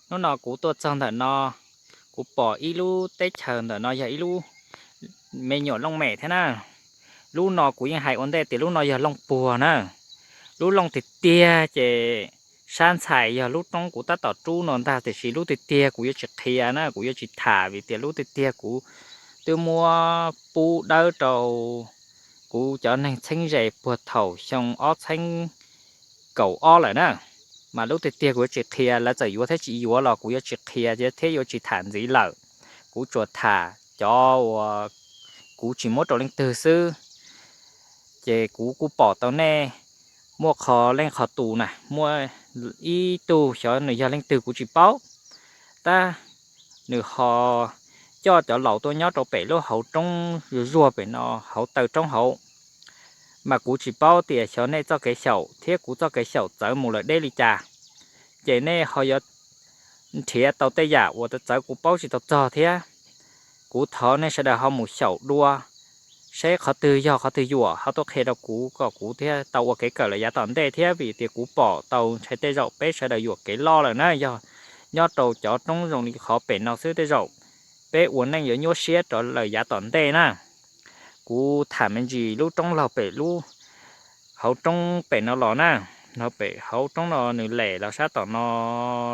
Hnub no kuv tuaj txog ntawm no, kuv pom ib lub teb chaws ntawm no yog ib lub me nyuam looj mem thiab na. Lub no kuv yeej hais ua ntej tias lub no yog looj puag na. Lub looj tiag tiag ces sab ntxhais yog lub roob kuv tab tom rub no ntag, tiam sis lub tiag tiag kuv yuav tsis qhia na, kuv yuav tsis tham vim tias lub tiag tiag kuv twb muab pub dawb rau kuv cov neeg txheeb ze puag thaum xyoo ob txheeb kaum ob lawm na. Mas lub tiag tiag kuv yuav tsis qhia, lawv txawm yuav thiab tsis yuav los kuv yuav tsis qhia thiab yuav tsis tham ntxiv lawm. Kuv tsuas tham cov uas kuv tsis muab rau leej twg xwb. Ces kuv kuj pom tau nej muaj qho leej qho tus na, muaj ib tug xyov nws yog leej twg kuv tsis paub, tab nws ho coj cov laus tuaj nyob rau pem lub hauv roob zuag zuag pem no, hauv taw roob hauv. Mas kuv tsis paub tias xyov nej txoj kev xyaum thiab kuv txoj kev xyaum txawv mus lawm deb li cas, ces nej ho yuav nrhiav tau tej yam uas txawv kuv paub tsis tau txog thiab. Kuv thov nej sawv daws ho mus xyaum dua, saib qhov twg yog qhov twg yuam ho tuaj qhia rau kuv kom kuv thiaj tau ua kev kawm lawm yav tom ntej thiab, vim tias kuv pom tau ntshai tej zaum peb sawv daws yuam kev loj lawm na, yog nyob rau cov roob zoo li qhov pem no xwb tej zaum peb ua neej yuav nyuaj siab rov lawm yav tom ntej na. Kuv tham me ntsis lub roob laug pem lub hauv roob pem no los na, laug pem hauv roob no nws lem los sab tom no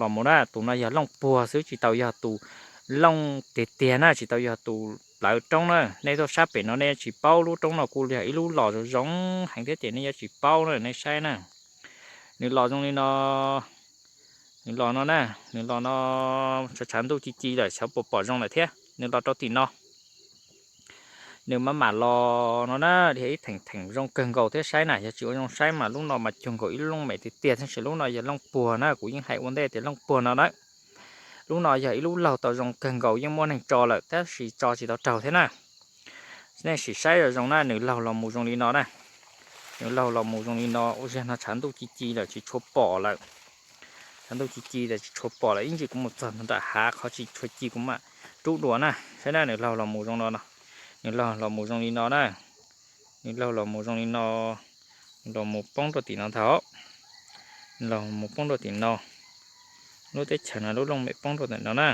los mus na, tus no yog looj puag xwb tsis tau yog tus looj tiag tiag na, tsis tau yog tus plawv roob na. Nej tuaj sab pem no nej tsis paub, lub roob no kuj yog ib lub los zoo zoo heev thiab ces nej yuav tsis paub na, nej saib na. Nws los zoo li no, nws los no na, nws los no, tshav ntuj ci ci lawm xyov puas pom zoo lawm thiab, nws los rau tim no. Nws mam mam los no na, dhia ib theem theem zoo kawg nkaus thiab saib na, yog tsis ua zoo saib mas lub no mas cuag nkaus ib lub looj mem tiag tiag, tab sis lub no yog looj puag na, kuv yeej hais ua ntej tias looj puag no na. Lub no yog ib lub laug tau zoo kawg nkaus, yeej muaj neeg tso lawm tab sis tso tsis tau raug thiab na. Nej sim saib zoo zoo na, nws laug los mus zoo li no na. Nws laug los mus zoo li no, ua zag no tshav ntuj ci ci lawm tsis tshua pom lawm. Tshav ntuj ci ci lawm tsis tshua pom lawm, ib ntsis kuv mus txog nram hav qhov tsis tshua ci kuv mam rub dua na. Saib na, nws laug los mus zoo no no. Nws laug los mus zoo li no na. Nws laug los mus zoo li no, nws los mus poob rau tim no ntag. Nws los mus poob rau tim no. Lub teb chaws no lub looj mem poob rau tim no na.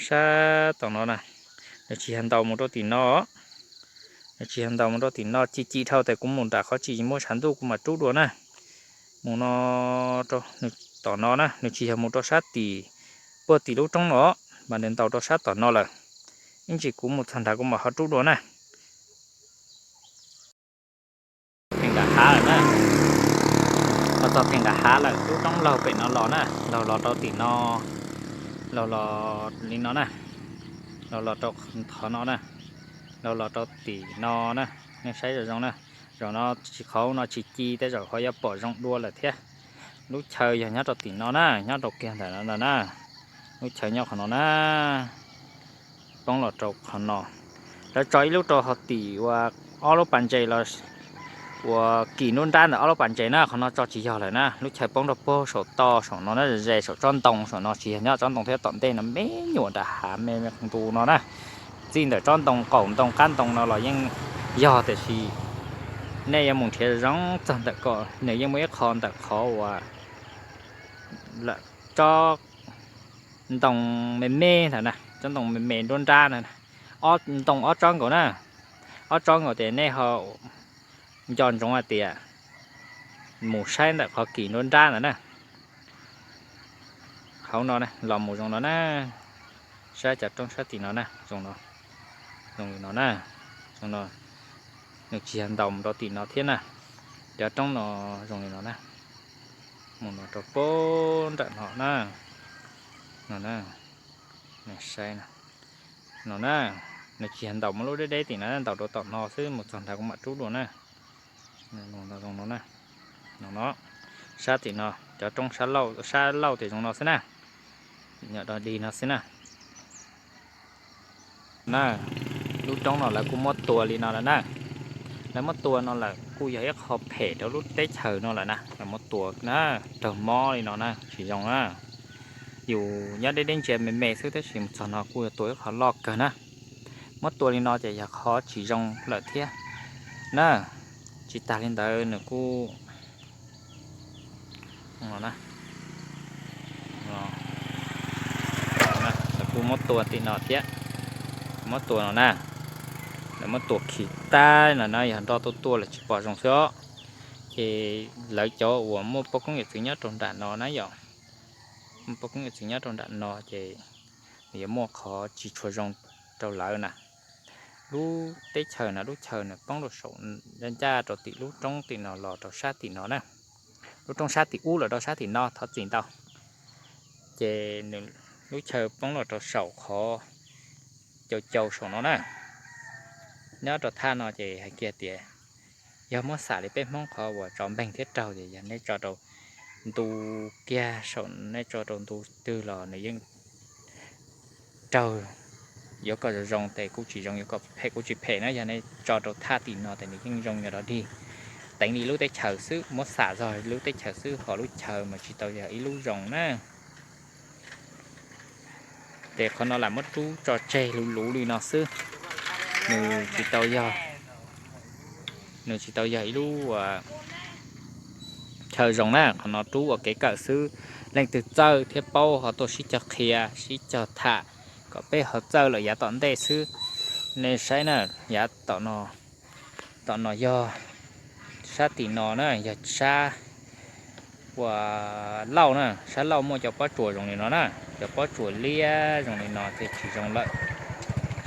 Sab tom no na, nws tsis yog ntaus mus rau tim no. Nws tsis yog ntaus mus rau tim no, ci ci dhau tes kuv mus nram qhov tsis muaj tshav ntuj kuv mam rub dua na. Mus no, tom no na, nws tsis yog mus rau sab tim, puag tim lub roob no, mas nws ntaus rau sab tom no lawm. Ib ntsis kuv mus txog nrad kuv mam ho rub dua na. Pheej nram hav lawm na, ho txog pheej nram hav lawm, lub roob laug pem no los na, laug los rau tim no, laug los li no na, laug los rau qhov no na, laug los rau tim no na. Nej saib zoo zoo na, zaum no tsis, qhov no tsis ci tej zaum ho yuav pom zoo dua lawm thiab. Lub chaw yog nyob rau tim no na, nyob rau kiag ntawm no na, lub chaw nyob qhov no na, poob los rau qhov no. Lawv tso ib lub rau hauv tim ua ob lub pas ntses los ua kis nruab nrab ntawm ob lub pas ntses na, qhov no tso tsis yog lawm na. Lub chaw poob rau puag saum toj saum no na, ze saum tsob ntoo saum no, tsis yog nyob tsob ntoo thiab, tom ntej no me nyuam nram hav me me ntu no na. Txij ntawm tsob ntoo qaum ntoo qab ntoo no los yeej yog, tiam sis nej yuav mus nrhiav zoo txog ntawm ko, nws yeej muaj ib qho ntawm qhov uas tsob ntoo me me ntawd na, tsob ntoo me me nruab nrab na, ob ntoo ob tsob nkaus na, ob tsob nkaus ces nej ho nco ntsoov hais tias mus saib ntawm qhov kis nruab nrab ntawd na. Hauv no na, los mus zoo no na, saib cov roob sab tim no na, zoo no, zoo li no na, zoo no, nws tsis yog ntaus mus rau tim no thiab na, cov roob no zoo li no na, mus no rau puag nram no na, no na, saib no na, nws tsis yog ntaus mus lub deb deb tim no, ntaus rau tom no xwb, mus txog nrad kuv mam rub dua na. Zoo no, no, sab tim no, cov roob sab lauj tias zoo no xwb na, nyuam dog dig no xwb na. Na, lub roob no lawv kuj muab tua li no lawm na. Lawv muab tua no lawm kuj yog ib qho phem rau lub teb chaws no lawm na, lawv muab tua na, raug mob li no na, tsis zoo na. Yus nyob deb deb ntsia me me xwb tab sis mus txog no kuj yog tua ib qho loj kawg na. Muab tua li no ces yog qhov tsis zoo lawm thiab na. Tsis tas li ntawd nws kuj, no na, muab tua tim no thiab, muab tua no na, lawv muab tua khi tag no na, yog nroj tuaj tuaj lawv tsis pom zoo xwb os. Ces lawv cov uas muaj poj koob yawm txwv nyob rau nram no na yom, muaj poj koob yawm txwv nyob rau nram no ces nws yuav muaj qhov tsis tshua zoo rau lawv na. Lub teb chaws no, lub chaw nws poob rau saum, ncaj rau tim lub roob tim no los rau sab tim no na, lub roob sab tim ub los rau sab tim no thov txim ntau. Ces nws, lub chaw poob los rau saum qhov cau cau saum no na. Nyob rau thaj no ces hais kiag tias yog muab xam li peb Hmoob qhov uas tso npeeg thiab raug ces yog nej tso rau ntu kiag saum, nej tso rau ntu twg los nws yeej raug, yuav kom zoo zoo ces kuj tsis zoo, yuav kom phem kuj tsis phem na. Yog nej tso rau thaj tim no ces nws yeej zoo yog dog dig, teev li lub teb chaws xwb, muab xam zog lub teb chaws xwb, ho lub chaw mas tsis tau yog ib lub zoo na. Ces qhov no lam muab rub tso tseg luv luv li no xwb, nws tsis tau yog, nws tsis tau yog ib lub chaw zoo na. Qhov no rub ua kev kawm xwb, leej twg txawj thiab paub ho tuaj sib cog qhia sib cog tham kom peb ho txawj lawm yav tom ntej xwb. Nej saib na, yav tom no, tom no yog sab tim no na, yog sab ua Lauj na, sab Lauj muaj cov pob tsuas zoo li no na, cov pob tsuas liab zoo li no ces tsis zoo lawm.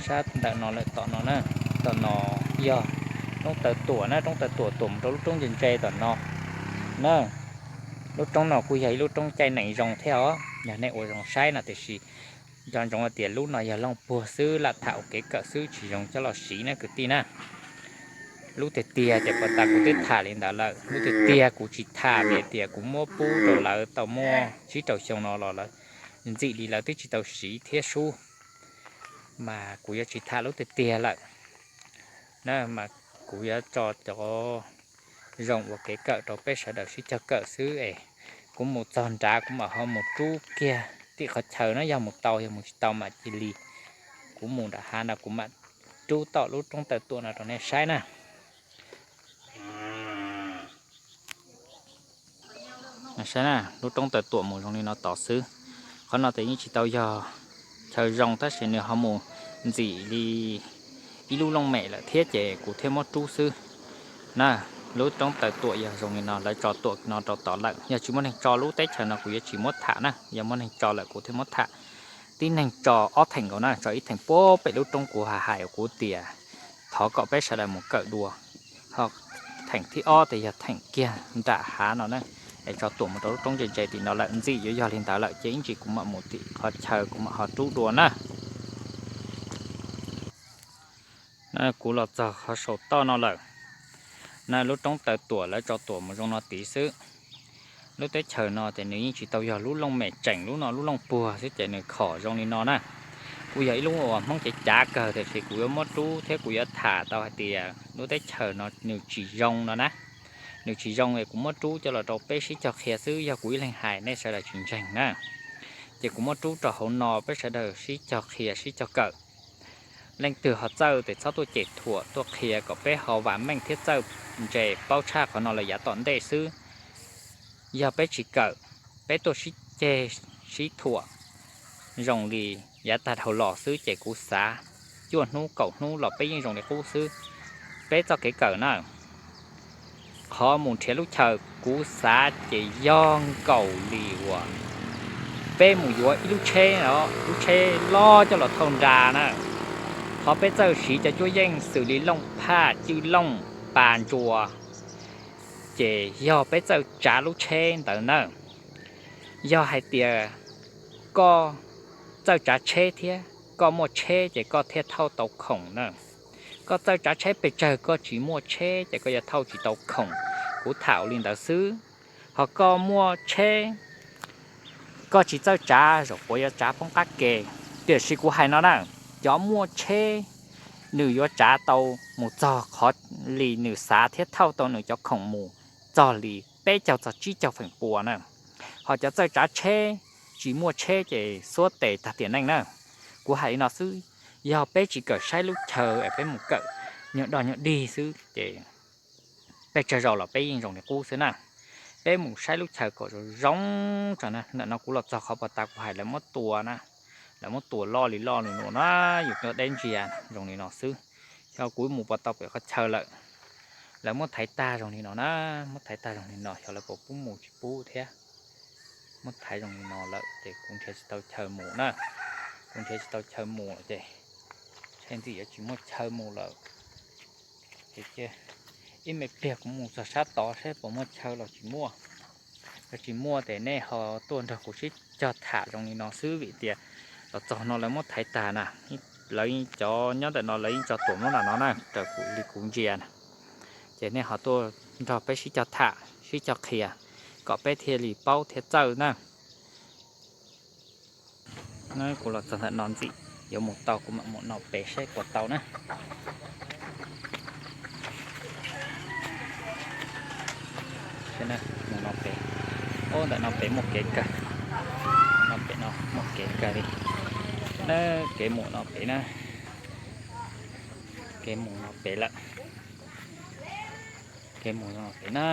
Sab ntawm no lawm tom no na, tom no yog roob Taw Tuam na, roob Taw Tuam tuam mus rau lub roob ntse ntse tom no na. Lub roob no kuj yog ib lub roob caij nees zoo thiab os, yog nej ua zoo saib no tiam sis nco ntsoov hais tias lub no yog looj puag xwb, lam tham ua kev kawm xwb tsis zoo coj los siv na kwv tij na. Lub tiag tiag ces puag ta kuv twb tham li ntawd lawm, lub tiag tiag kuv tsis tham vim tias kuv muab pub rau lawv tau muaj tsib rau xyoo no los lawv ntxim li lawv twb tsis tau siv thiab sub, mas kuv yuav tsis tham lub tiag tiag lawm na, mas kuv yuav tso cov zoo ua kev kawm rau peb sawv daws sib cog kawm xwb es. Kuv mus txog nrad kuv mam ho mus rub kiag tim qhov chaw na, yog mus tau yog mus tsis tau mam cia li. Kuv mus nram hav no kuv mam rub tom lub roob Taw Tuam no rau nej saib na. Saib na, lub roob Taw Tuam mus zoo li no tod xwb. Qhov no ces yeej tsis tau yog chaw zoo tab sis nws ho mus ntxim li ib lub looj mem lawm thiab ces kuv thiaj muab rub xwb na. Lub roob Taw Tuam yog zoo li no, lawv tso tuam no rau tod lawm. Yog tsis muaj neeg tso lub teb chaws no kuv yuav tsis muab tham na, yog muaj neeg tso lawm kuv thiaj muab tham. Tib neeg tso ob theem nkaus na, tso ib theem puag pem lub roob kuv hais hais kuv tias thov kom peb sawv daws mus kawm dua. Ho theem thib ob ces yog theem kiag nram hav no na, es tso tuam mus rau lub roob ntse ntse tim no lawm, ntxim yuav yog li ntawd lawm ces ib ntsis kuv mam mus tim qhov chaw kuv mam ho rub dua na. Kuv los txog qhov saum toj no lawm. Na lub roob Taw Tuam lawv tso tuam mus zoo no tid xwb. Lub teb chaws no ces nws yeej tsis tau yog lub looj mem tseem, lub no lub looj puag xwb ces nws khom zoo li no na. Kuj yog ib lub uas Hmoob cev cav kawg tiam sis kuv yuav muab rub thiab kuv yuav tham tau hais tias lub teb chaws no nws tsis zoo no na. Nws tsis zoo es kuv muab rub coj los rau peb sib cog qhia xwb, yog kuv ib leeg hais nej sawv daws tsis ntseeg na. Ces kuv muab rub rau hauv no peb sawv daws sib cog qhia sib cog kawm. Leej twg ho txawj ces txhob tuaj cem thuam tuaj qhia kom peb ho vam meej thiab txawj ntse paub tshaj qhov no lawm yav tom ntej xwb. Yog peb tsis kawm, peb tuaj sib ceg sib thuam zoo li yav tag dhau los xwb ces kuv xav cuaj hnub kaum hnub los peb yeej zoo li qub xwb. Peb txoj kev kawm na, qhov mus nrhiav lub chaw kuv xav ces yog nkaus li uas peb mus yuav ib lub tsheb os, lub tsheb loj coj los thauj nra na. Qhov peb txawj siv cov cuab yeej xws li looj phaj, cwj looj, pas ntsuas, ces yog peb txawj tsav lub tsheb ntawd na. Yog hais tias koj txawj tsav tsheb thiab koj muaj tsheb ces koj thiaj thauj tau khoom na. Koj txawj tsav tsheb pes tsawg koj tsis muaj tsheb ces koj yuav thauj tsis tau khoom. Kuv tham li ntawd xwb. Ho koj muaj tsheb, koj tsis txawj tsav, zaum puav yuav tsav poob qab ke. Tiam sis kuv hais no na, cov muaj tsheb nws yuav tsav tau mus txog qhov li nws xav thiab thauj tau nws cov khoom mus txog li peb caug txog tsib caug feem pua na. Ho cov txawj tsav tsheb tsis muaj tsheb ces xuab tes tag tiam neej na. Kuv hais li no xwb, yog peb tsis kawm saib lub chaw es peb mus kawm nyuag dog nyuag dig xwb ces peb tsawg zaus los peb yeej zoo li qub xwb na. Peb mus saib lub chaw kom zoo zoo tso na. Ntawm no kuv los txog qhov pas tas kuv hais lawv muab tua na. Lawv muab tua loj li loj li no na, yus cov deb ntsia zoo li no xwb. Xyov kuv mus puas tau pem qhov chaw lawm. Lawv muab thaiv tag zoo li no na, muab thaiv tag zoo li no, xyov lawv puas pub mus tsis pub thiab. Muab thaiv zoo li no lawm ces kuv nrhiav tsis tau chaw mus na. Kuv nrhiav tsis tau chaw mus ces ntshai ntxim yuav tsis muaj chaw mus lawm. Ces ib me pliag kuv mus txog sab tod saib puas muaj chaw los tsis muaj. Yog tsis muaj ces nej ho tuaj nrog kuv sib cog tham zoo li no xwb, vim tias los txog no lawv muab thaiv tag na. Lawv cov nyob ntawm no lawv yeej tso tuam muab nram no na, raws kuv li kuv ntsia na. Ces nej ho tuaj nrog peb sib cog tham sib cog qhia kom peb thiaj li paub thiaj txawj na. Kuv los txog ntawm no ntxim yuav mus tau, kuv mam mus no pem saib puas tau na. Mus no pem, ntawm no pem muaj kev kawg, no pem no muaj kev kawg li. Na, kev mus no pem na, kev mus no pem lawm, kev mus no pem na.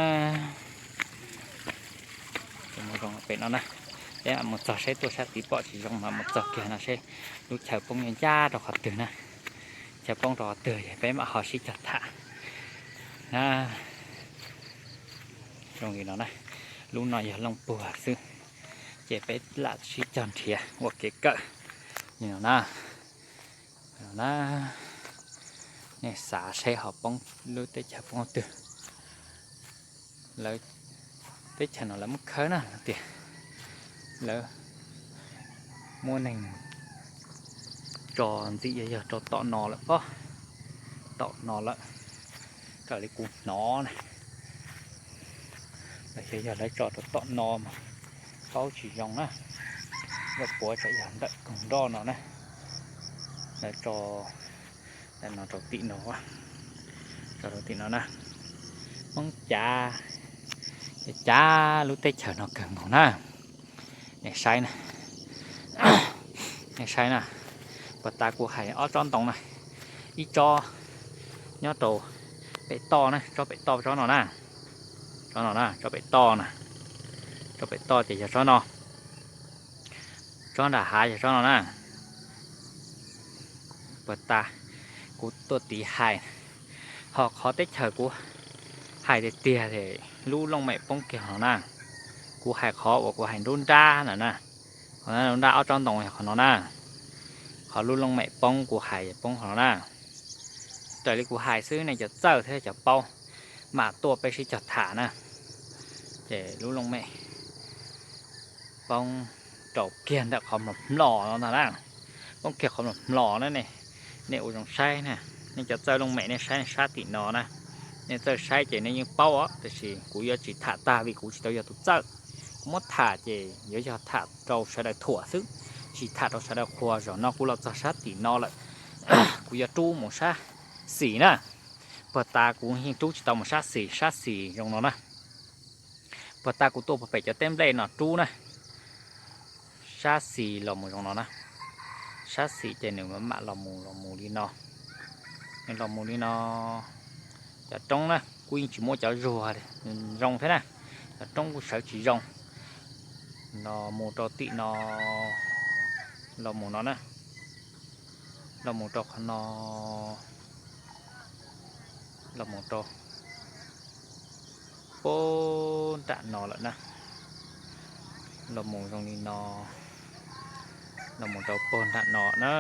Mus zoo pem no na, peb mam mus txog saib tuaj sab tid pom tsis zoo mas mus txog kiag no seb lub chaw poob ncaj rau qhov twg na. Chaw poob rau qhov twg es peb mam ho sib cog tham na. Zoo li no na, lub no yog looj puag xwb, ces peb lam sib cog nrhiav ua kev kawm li no na. Na, nej xav seb ho poob lub teb chaws poob twg. Lawv teb chaws no lawv muab khawb na tias lawv muab neeg tso ntxim yog yog rau tom no lawm pob, tom no lawm, raws li kuv hnov na. Los yog yog lawv tso rau tom no mas paub tsis zoo na. Lawv puav tsam yog ntawm koog nroj no na, lawv tso ntawm no rau tim no, tso rau tim no na. Hmoob cav, cav lub teb chaws no kawg nkaus na. Nej saib na, nej saib na, puag ta kuv hais ob tsob ntoo na, ib tsob nyob rau pem toj na, tsob pem toj tsob no na, tsob no na, tsob pem toj na, tsob pem toj ces yog tsob no, tsob nram hav yog tsob no na. Puag ta kuv tuaj tiv hais, ho qhov teb chaws kuv hais tiag tiag es lub looj mem poob kiag no na. Kuv hais qhov uas kuv hais nruab nrab na na, qhov nruab nrab ob tsob ntoo yog qhov no na. Qhov lub looj mem poob kuv hais poob qhov no na. Raws li kuv hais xwb nej cov txawj thiab cov paub mam tuaj peb sib cog tham na. Ces lub looj mem poob rau kiag ntawm qhov mlom mlom no ntag na. Poob kiag qhov mlom mlom na ne. Nej ua zoo saib na, nej cov txawj looj mem nej saib sab tim no na. Nej txawj saib ces nej yeej paub os, tiam sis kuv yuav tsis tham tag vim kuv tsis tau yog tus txawj. Kuv muab tham ces yuav yog tham rau sawv daws thuam xwb, tsis tham rau sawv daws qhuas. Zaum no kuv los txog sab tim no lawm, kuv yuav rub mus sab xis na. Puag ta kuv yeej rub tsis tau mus sab xis, sab xis zoo no na. Puag ta kuv tuaj puag pem cov teb nplej no rub na, sab xis los mus zoo no na. Sab xis ces nws mam los mus los mus li no, nws los mus li no. Cov roob na kuj yeej tsis muaj cov zuag zoo thiab na, cov roob kuj sawv tsis zoo. Los mus rau tim no, los mus no na, los mus rau qhov no, los mus rau puag nram no lawm na. Los mus zoo li no, los mus rau puag nram no na.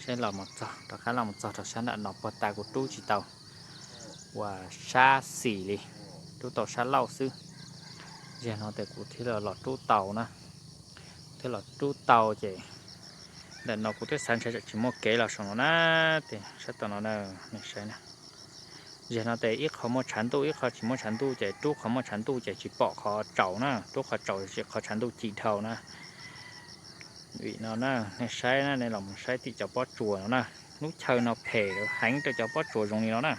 Seb los mus txog, rov qab los mus txog rau sab nram no, puag ta kuv rub tsis tau uas sab xis li, rub tau sab laug xwb. Yog no ces kuv thiaj los rub tau na, thiaj los rub tau ces ntawm no kuv twb xav ntshe tsis muaj kev los saum no na. Ces sab tom no na, nej saib na. Yog no ces ib qho muaj tshav ntuj ib qho tsis muaj tshav ntuj, ces rub qhov muaj tshav ntuj ces tsis pom qhov tsaus na, rub qhov tsaus ces qhov tshav ntuj ci dhau na. Vim no na, nej saib na, nej los mus saib tim cov pob tsuas no na, lub chaw no phem heev rau cov pob tsuas zoo li no na.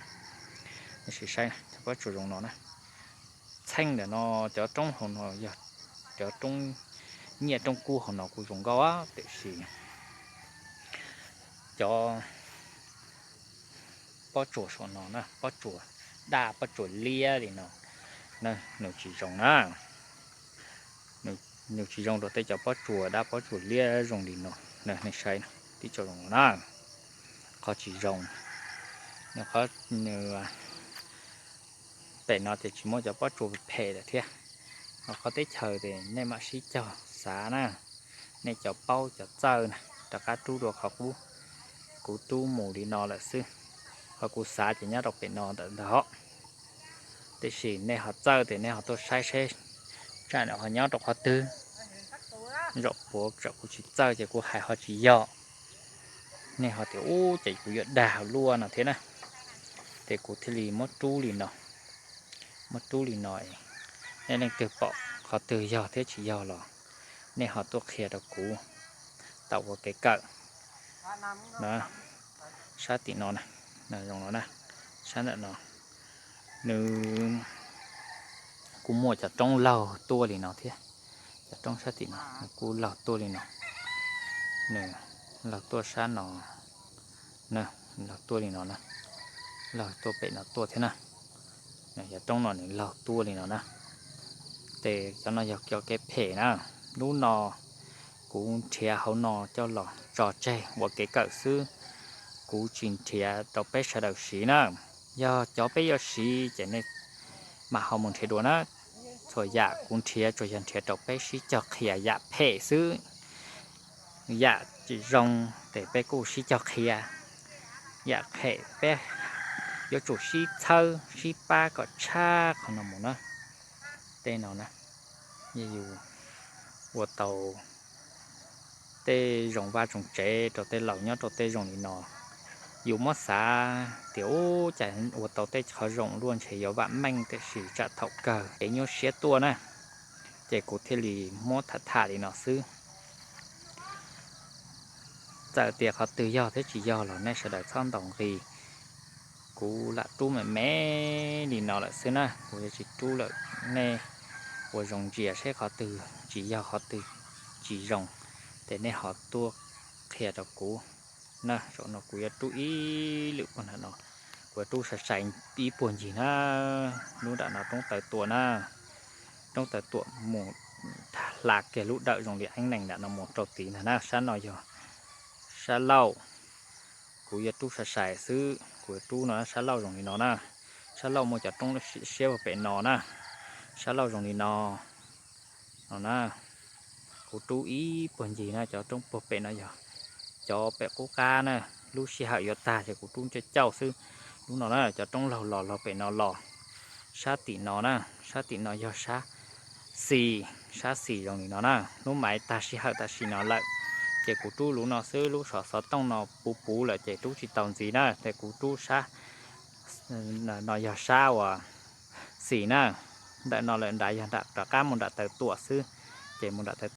Nej sim saib cov pob tsuas zoo no na. Txheej ntawm no cov roob hauv no yog cov roob nyiaj roob kub hauv no kuj zoo nkauj, tiam sis cov pob tsuas saum no na, pob tsuas daj pob tsuas liab li no, nws tsis zoo na. Nws Nws tsis zoo rau tej cov pob tsuas dab pob tsuas liab zoo li no. Nej saib tib tso zoo no na, qhov tsis zoo, nws qhov, nws pem no ces tsis muaj cov pob tsuas phem lawm thiab. Ho qhov teb chaws ces nej mam sib cog xav na, nej cov paub cov txawj na, rov qab rub dua qhov qub kuv rub mus li no lawm xwb. Qhov kuv xav ces nyob rau pem no ntawm ntag. Tiam sis nej ho txawj ces nej ho tuaj saib seb tsam no ho nyob rau qhov twg. Zaum puav tsam kuv tsis txawj ces kuv hais ho tsis yog, nej ho tias ub ces kuv yuav dag luaj no thiab na. Ces kuv thiaj li muab rub li no, muab rub li no. Nej leej twg pom qhov twg yog thiab tsis yog los nej ho tuaj qhia rau kuv tau ua kev kawm. Sab tim no, zoo no na, sab ntawm no, nws kuj muaj cov roob laug tuaj li no thiab. Cov roob sab tim no nws kuj laug tuaj li no, nws laug tuaj sab no, laug tuaj li no na, laug tuaj pem no tuaj thiab na. Cov roob no nws laug tuaj li no na. Ces cov no yog cov kev phem na. Hnub no kuv nrhiav hauv no coj los tso tseg ua kev kawm xwb, kuv tsis nrhiav rau peb sawv daws siv na. Yog cov peb yuav siv ces nej mam ho mus nrhiav dua na. Txhua yam kuv nrhiav tsuas yog nrhiav rau peb sib cog qhia yam phem xwb. Yam tsis zoo ces peb kuj sib cog qhia, yam phem peb yuav tsum sib txhawb sib pab kom tshaj qhov no mus na. Tej no na, yog yus ua tau tej zoo vaj zoo tsev rau tej laus nyob rau tej zoo li no, yus muab xav tias ub cas ua tau tej qhov zoo luaj ntshe yuav vam meej, tiam sis tsam thaum kawg kev nyuaj siab tuaj na, ces kuv thiaj li muab tham tham li no xwb. Txawm tias qhov twg yog thiab tsis yog los nej sawv daws txhob ntaus nqi. Kuv lam rub me me li no lawm xwb na, kuv yuav tsis rub lawm. Nej ua zoo ntsia seb qhov twg tsis yog qhov twg tsis zoo, ces nej ho tuaj qhia rau kuv na. Zaum no kuv yuav rub ib lwm puag nram no, kuv yuav rub sai sai ib puag ncig na. Lub nram no roob taw tuam na, roob taw tuam mus hla kiag lub dawm zoo li eeb nees nram no mus rau tid ntag na. Sab no yog sab laug, kuv yuav rub sai sai xwb, kuv yuav rub no, sab laug zoo li no na. Sab laug muaj cov roob siab puag pem no na, sab laug zoo li no, no na. Kuv rub ib puag ncig na, cov roob puag pem no yog cov pem qub qab na, lub sij hawm yuav tag ces kuv rub ncauj cauj xwb. Lub no na, cov roob laug los los pem no los, sab tim no na, sab tim no yog sab xis, sab xis zoo li no na. Hnub maiv tag sij hawm tam sim no lawm, ces kuv rub lub no xwb, lub xov tooj no puv puv lawm ces rub tsis tau ntxiv na, ces kuv rub sab no yog sab uas xis na. Ntawm no lawm nrad yog nram rov qab mus nram taw tuam xwb, ces mus nram taw